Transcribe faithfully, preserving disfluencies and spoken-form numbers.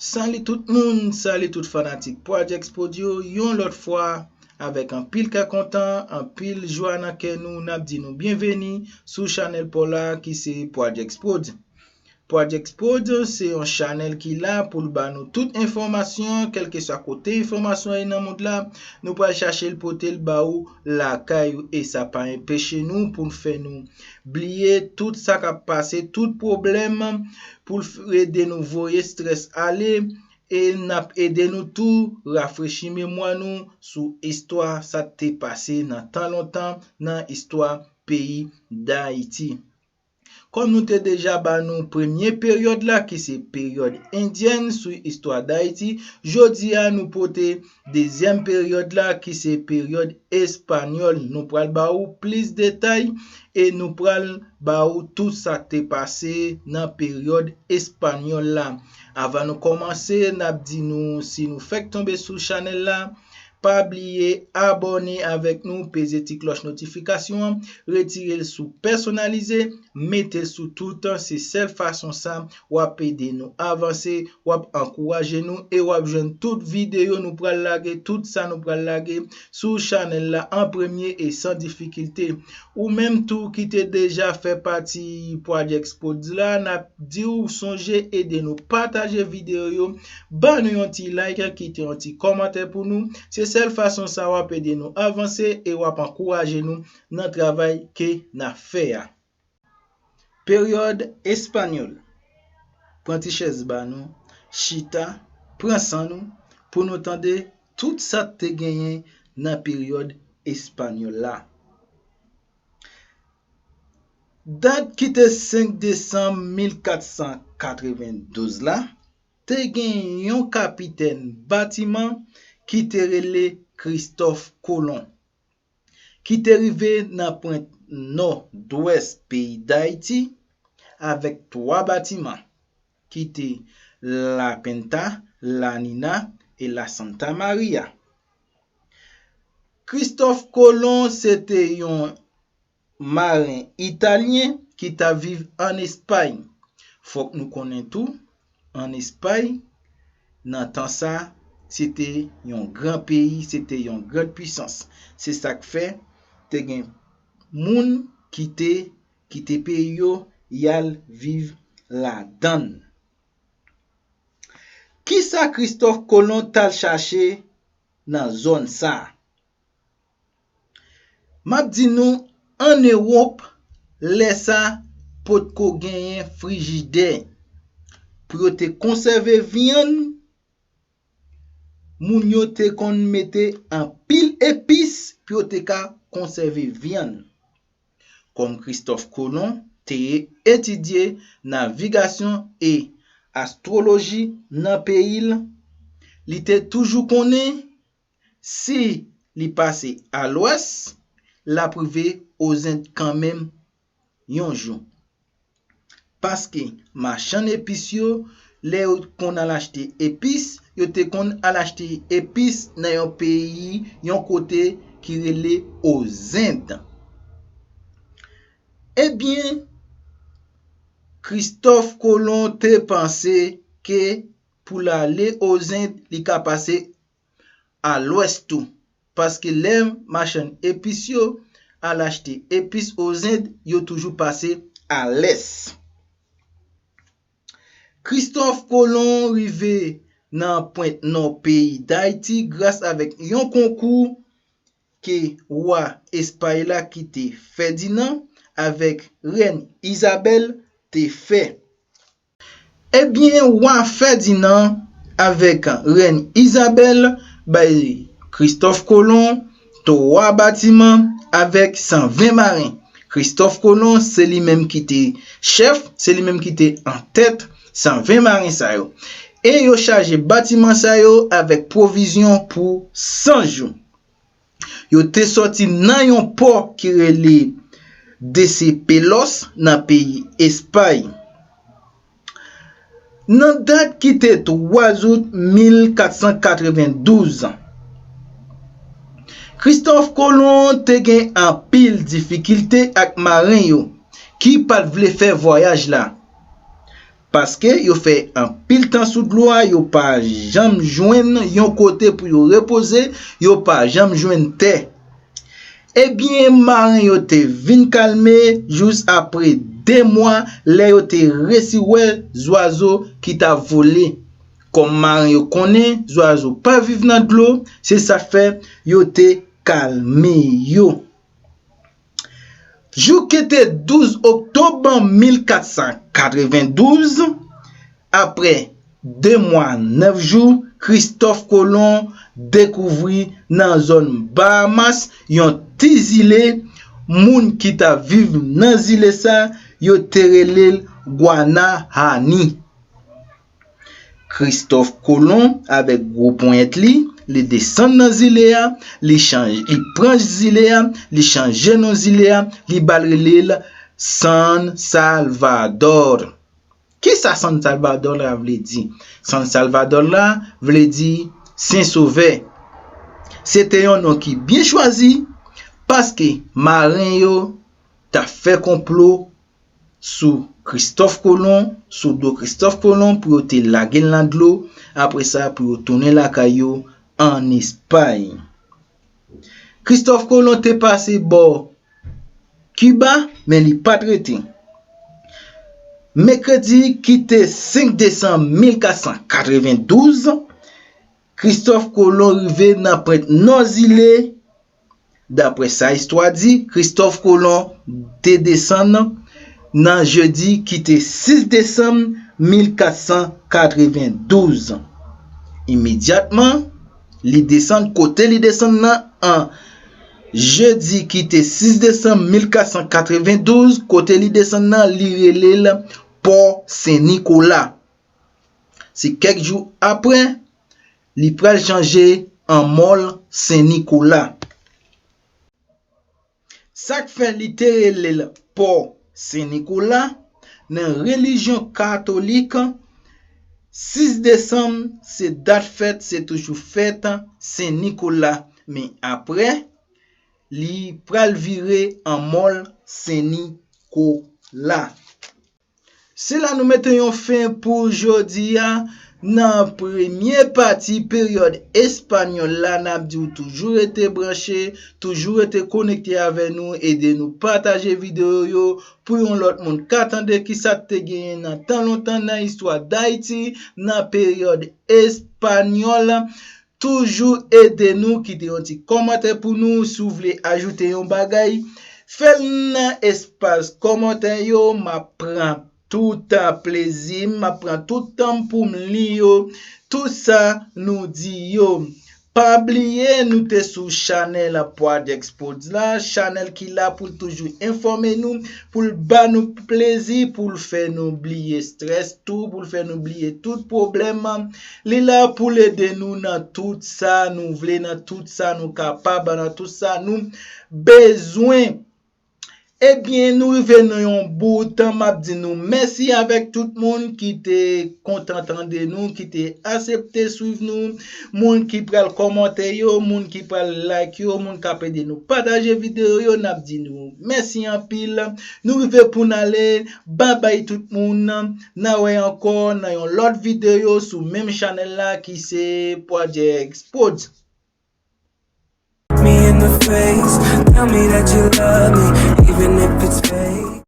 Salut tout moun, salut tout fanatik Project Prod yo, yon lòt fwa, avèk anpil kè kontan, anpil jwa nan kè nou, n ap di nou byenveni sou chanèl pa w la ki se Project Prod. Project Prod se yon chanèl ki la pou l ba nou tout enfòmasyon, kèlkeswa kote enfòmasyon ye nan mond la, nou pral chache l pote l ba ou lakay ou, e sa pa enpeche nou pou n fè nou bliye tout sa k ap pase, tout pwoblèm, pou l f- ede nou voye strès ale, e n ap ede nou tou rafrechi memwa nou sou istwa sa k te pase nan tan lontan nan istwa peyi Dayiti. Kòm nou te deja ba nou premye peryòd la, ki se peryòd endyèn sou istwa Dayiti, jodi a nou pote dezyèm peryòd la, ki se peryòd espanyòl. Nou pral ba ou plis detay e nou pral ba ou tout sa k te pase nan peryòd espanyòl la. Avan nou kòmanse, n ap di nou, si nou fèk tonbe sou chanèl la, pa bliye abòne avèk nou, peze ti klòch notifikasyon an, retire l sou pèsonalize, mete l sou tout, se sèl fason sa w ap ede nou avanse, w ap ankouraje nou e w ap jwenn tout videyo nou pral lage, tout sa nou pral lage sou chanèl la an premye e san difikilte. Ou menm tou ki te deja fè pati Project Prod la, n ap di w sonje ede nou pataje videyo yo, ban nou yon ti like, kite yon ti kòmantè pou nou. Se sèl fason sa w ap ede nou avanse e w ap ankouraje nou nan travay ke n ap fè a. Peryòd espanyòl. Pran ti chèz ba nou, chita, pran san nou, pou nou tande tout sa k te genyen nan peryòd espanyòl la. Dat ki te senk desanm mil kat san katrevendouz la, te gen yon kapitèn batiman ki te rele Kristòf Kolon, ki te rive nan pwent nòdwès peyi Dayiti avèk twa batiman, ki te La Pinta, La Nina e La Santa Maria. Kristòf Kolon se te yon maren italyen ki t ap viv ann Espay. Fòk nou konnen tou, ann Espay, nan tan sa, se te yon gran peyi, se te yon gran pwisans. Se sa k fè te gen moun ki te kite peyi yo, y al viv ladan l. Kisa Kristòf Kolon t al chache nan zòn sa a? M ap di nou, ann Ewòp, lè sa, potko genyen frijidè. Pou yo te konsève vyann, moun yo te konn mete anpil epis pou yo te ka konsève vyann. Kòm Kristòf Kolon te etidye navigasyon e astwoloji nan peyi l, li te toujou konnen si li pase a lwès, l ap rive Ozend kanmenm yon jou. Paske machann epis yo, lè yo konn al achte epis, yo te konn al achte epis nan yon peyi, yon kote ki rele Ozend. Ebyen, Kristòf Kolon te panse ke pou l ale Ozend, li ka pase a lwès tou. Paske lè machann epis yo al achte epis Ozend, yo toujou pase a lès. Kristòf Kolon rive nan pwent nò peyi Dayiti gras avèk yon konkou ke wa Espay la ki te Fèdinan avèk rèn Izabèl te fè. Ebyen, wa Fèdinan avèk rèn Izabèl bay Kristòf Kolon twa batiman avèk san ven maren. Kristòf Kolon, se li menm ki te chèf, se li menm ki te antèt san ven maren sa yo. E yo chaje batiman sa yo avèk pwovizyon pou san jou. Yo te sòti nan yon pò ki rele Desepelos nan peyi Espay. Nan dat ki te twa out mil kat san katrevendouz, Kristòf Kolon te gen anpil difikilte ak maren yo ki pa t vle fè vwayaj la. Paske yo fè anpil tan sou dlo a, yo pa janm jwenn yon kote pou yo repoze, yo pa janm jwenn tè. Ebyen, maren yo te vin kalme jous apre de mwa, lè yo te resi wè zwazo ki t ap vole. Kòm maren yo konnen zwazo pa viv nan dlo, se sa k fè yo te kalme yo. Jou ki te douz oktòb mil kat san katrevendouz, apre de mwa nèf jou, Kristòf Kolon dekouvri nan zòn Bahamas yon ti zile. Moun ki t ap viv nan zile sa, yo te rele l Guanahani. Kristòf Kolon, avèk gwo ponyèt li, li desann nan zile a, li chanje, li pran zile a, li chanje non zile a, li ba l rele l San Salvador. Kisa San Salvador la vle di? San Salvador la vle di Sen Sovè. Se te yon non ki byen chwazi, paske maren yo t ap fè konplo sou Kristòf Kolon, sou do Kristòf Kolon, pou yo te lage l nan dlo, apre sa pou yo tounen lakay yo ann Espay. Kristòf Kolon te pase bò Kiba, men li pa t rete. Mèkredi ki te senk desanm mil kat san katrevendouz, Kristòf Kolon rive nan pwent nò zile. Daprè sa istwa di, Kristòf Kolon te desann nan jedi ki te sis desanm mil kat san katrevendouz. Imedyatman, li desann kote li desann nan an jedi ki te sis desanm mil kat san katrevendouz, kote li desann nan, li rele l Pò Sen Nikola. Se kèk jou apre, li pral chanje an mò l Sen Nikola. Sa k fè li te rele l Pò Sen Nikola, nan relijyon katolik, sis desanm se dat fèt, se toujou fèt Sen Nikola. Men apre, li pral vire an mò l Sen Nikola. Se la nou mete yon fen pou jodi a. Nan premye pati peryòd espanyòl la, n ap di w toujou rete branche, toujou rete konekte avè nou, ede nou pataje videyo yo pou yon lòt moun ka tande kisa k te genyen nan tan lontan nan istwa Dayiti, nan peryòd espanyòl. Toujou ede nou, kite yon ti kòmantè pou nou. Si w vle ajoute yon bagay, fè l nan espas kòmantè yo. M ap pran tout plezi m, m ap pran tout tan m pou m li yo, tout sa nou di yo. Pa bliye, nou te sou chanèl Pwadjèks Prodz la, chanèl ki la pou l toujou enfòme nou, pou l ba nou plezi, pou l fè nou bliye strès tou, pou l fè nou bliye tout pwoblèm. Li la pou l ede nou nan tout sa nou vle, nan tout sa nou kapab, nan tout sa nou bezwen. Ebyen, nou rive nan yon bout, m ap di nou mèsi avèk tout moun ki te kontan tande nou, ki te asepte swiv nou, moun ki pral kòmante yo, moun ki pral like yo, moun k ap ede nou pataje videyo yo, n ap di nou mèsi anpil. Nou rive pou n ale, babay tout moun, n a wè ankò nan yon lòt videyo sou menm chanèl la ki se Pwadjèks Prodz. Me in the face, tell me that you love me.